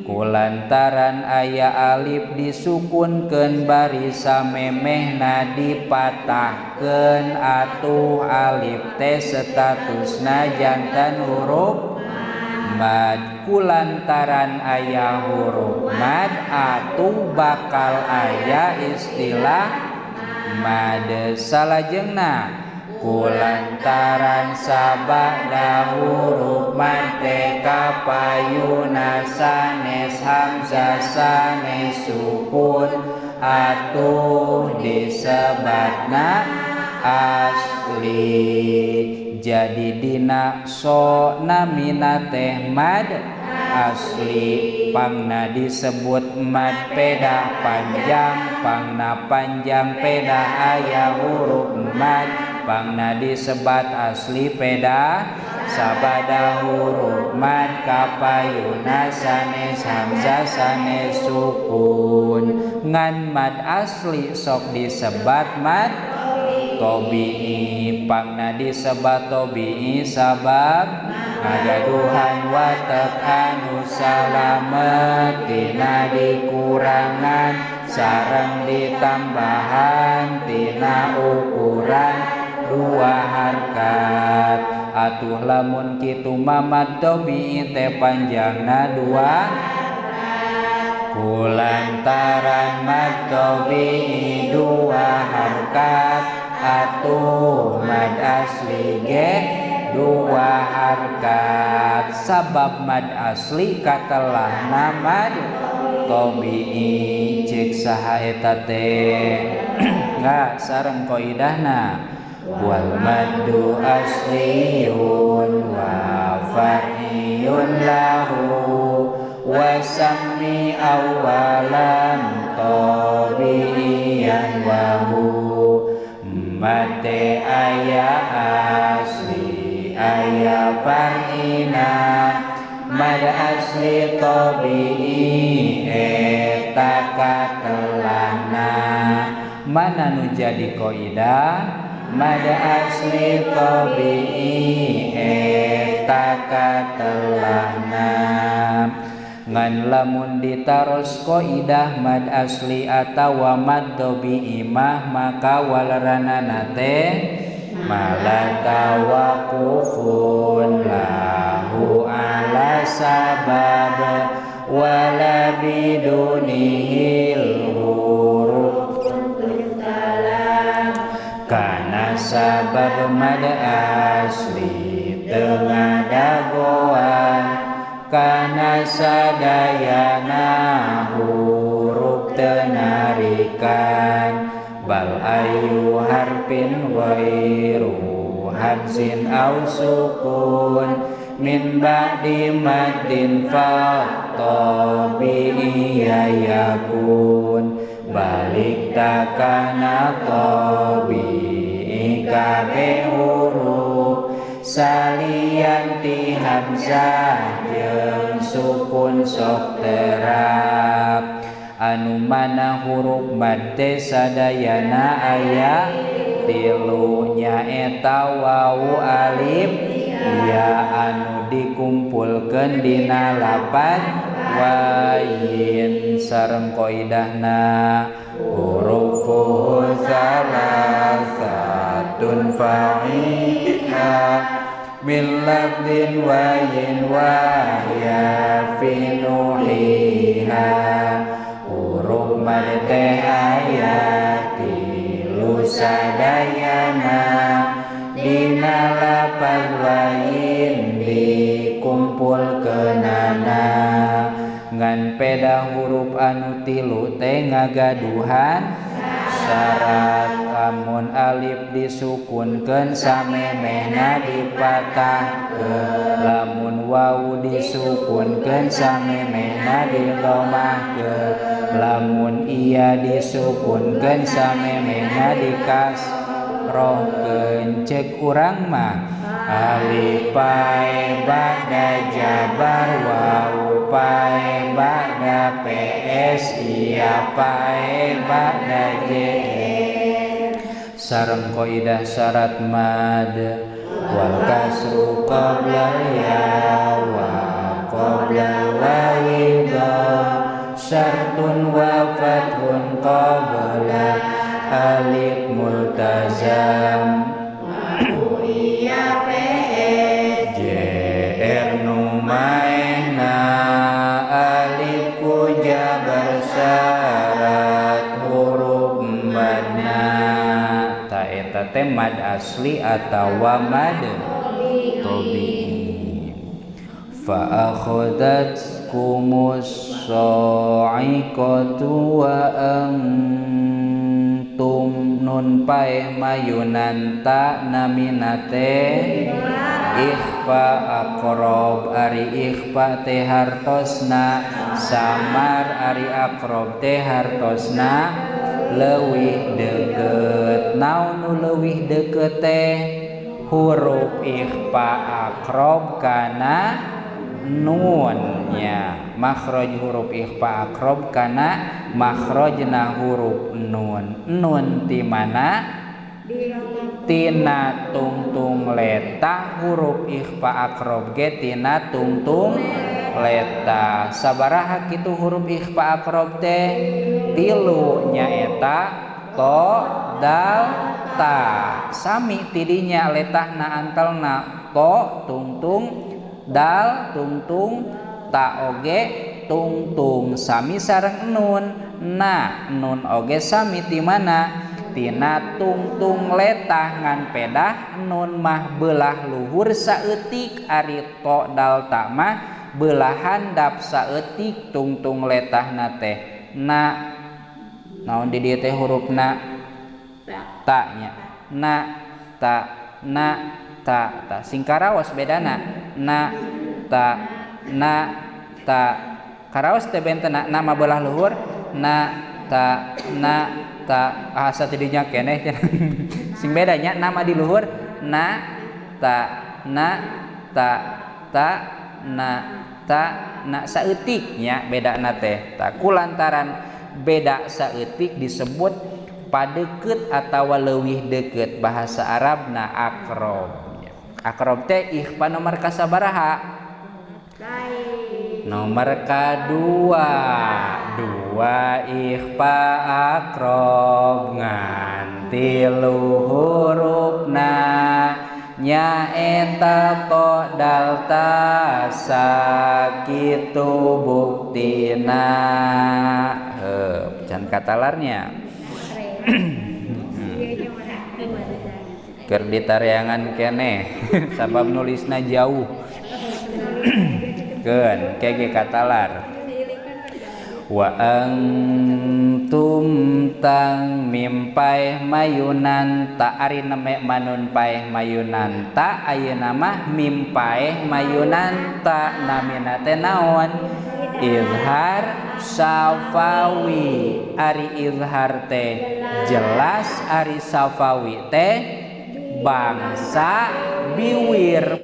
Kulantaran aya alif disukunkeun bari samemehna dipatahkeun atuh alif teh statusna janten huruf mad. Kulantaran aya huruf mad atuh bakal aya istilah mad. Salajengna kulantaran sabada huruf mad teh kapayuna sanes hamzah sanes sukun atuh disebatna asli. Jadi dina so namina teh mad asli, pangna disebut mad pedah panjang, pangna panjang pedah aya huruf mad, pangna disebat asli pedah sabada huruf mad kapayuna sanes hamzah sanes sukun. Ngan mad asli sok disebat mad tobi'i, pangna disebat tobi'i sabab ngagaduhan watek anu salamet tina dikurangan sareng ditambahan tina ukuran dua harkat. Atuh lamun kitu mad tobi'i teh panjangna dua. Kulantaran mad tobi'i dua harkat atuh mad asli ge dua harkat. Sabab mad asli katelahna mad tobi'i. Cek saha eta teh nggak sareng kaidahna wal maddu asliyun wa far'iyun lahu wa sammi awalan tabi'iyan wa hu. Mate aya asli aya far'ina mad asli tabi'i eta katelahna. Mana nu jadi kaidah mad asli tabi'i eta katelahna. Ngan lamun ditaros kaidah mad asli atawa mad tabi'i mah maka waleranana teh malatawaqufun lahu ala sabab wala bidunihil huruf kana sabab mad asli teu ngadagoan kana sadayana huruf teu narikan bal ayu harfin ghairu hamzin aw sukun min ba'di maddin fa tabi'i yakun. Balik takana tabi'i kabeh huruf salian ti hamzah jeung sukun sok terap. Anu mana huruf mad teh sadayana aya tilu nyaeta wawu alif ya anu dikumpulkeun dina lapad wayin sareng kaidahna hurufuhu salasatun fa'iha min lafdin wayin wahya fi nuhiha. Huruf mad teh aya tilu sadayana dina lapad wayin dikumpulkeunana. Ngan peda huruf anu tilu teh ngagaduhan syarat lamun alif disukunkeun samemehna dipatahkeun lamun wawu disukunkeun samemehna didomahkeun lamun iya disukunkeun samemehna dikasrohkeun. Cek urang mah alif pae ba'da jabar wawu pae ba'da ps iya pae ba'da j sareng kaidah syarat mad wal kasru qabla ya wa qabla wawi. syartun wa fathun qabla alif multazam jr numaina alif ku jabar syarat huruf madna ta eta teh mad asli atawa mad tabi'i. Fa akhadhatkumus sa'iqatu wa antum nun paeh mayunan ta namina teh ikhfa aqrab ari ikhfa teh hartosna samar ari aqrab teh hartosna leuwih deukeut. Naon nu leuwih deukeut teh? Huruf ikhfa aqrab kana nun nya. Makhraj huruf ikhfa aqrab kana makhrajna huruf nun. Nun ti mana? Tina tungtung letah. Huruf ikhfa aqrab ge tina tungtung letah. Sabaraha kitu huruf ikhfa aqrab teh? Tilu nyaeta to dal ta. Sami tidinya letahna antelna to tungtung dal tungtung ta oge tungtung sami sareng nun. Na nun oge sami ti mana? Tina tungtung letah ngan pedah nun mah belah luhur saeutik ari to dal ta mah belah handap saeutik tungtung letahna teh na. Naon di dieu teh hurufna? Ta nya. Na ta na ta ta. Sing karaos bedana na ta na ta. Karaos teh bentena na mah belah luhur na ta na ta. Asa tidinya keneh sing bedanya nama di luhur na ta na ta ta na ta na saeutik nya bedana teh. Ta kulantaran beda saeutik disebut padeukeut atawa leuwih deukeut bahasa Arabna aqrab. Aqrab teh ikhfa nomor kasabaraha? Nomor kadua. Dua ikhfa aqrab ngan tilu hurufna nyaeta to dal ta sakitu buktina. Heuh, can katalarnya. Keur ditareangan keneh sabab nulisna jauh. Keun kege katalar. Wa antum tang mim paeh mayunan ta ari neme manun paeh mayunan ta ayeuna mah mim paeh mayunan ta namina teh naon? Izhar safawi. Ari izhar teh jelas, ari safawi teh bangsa biwir.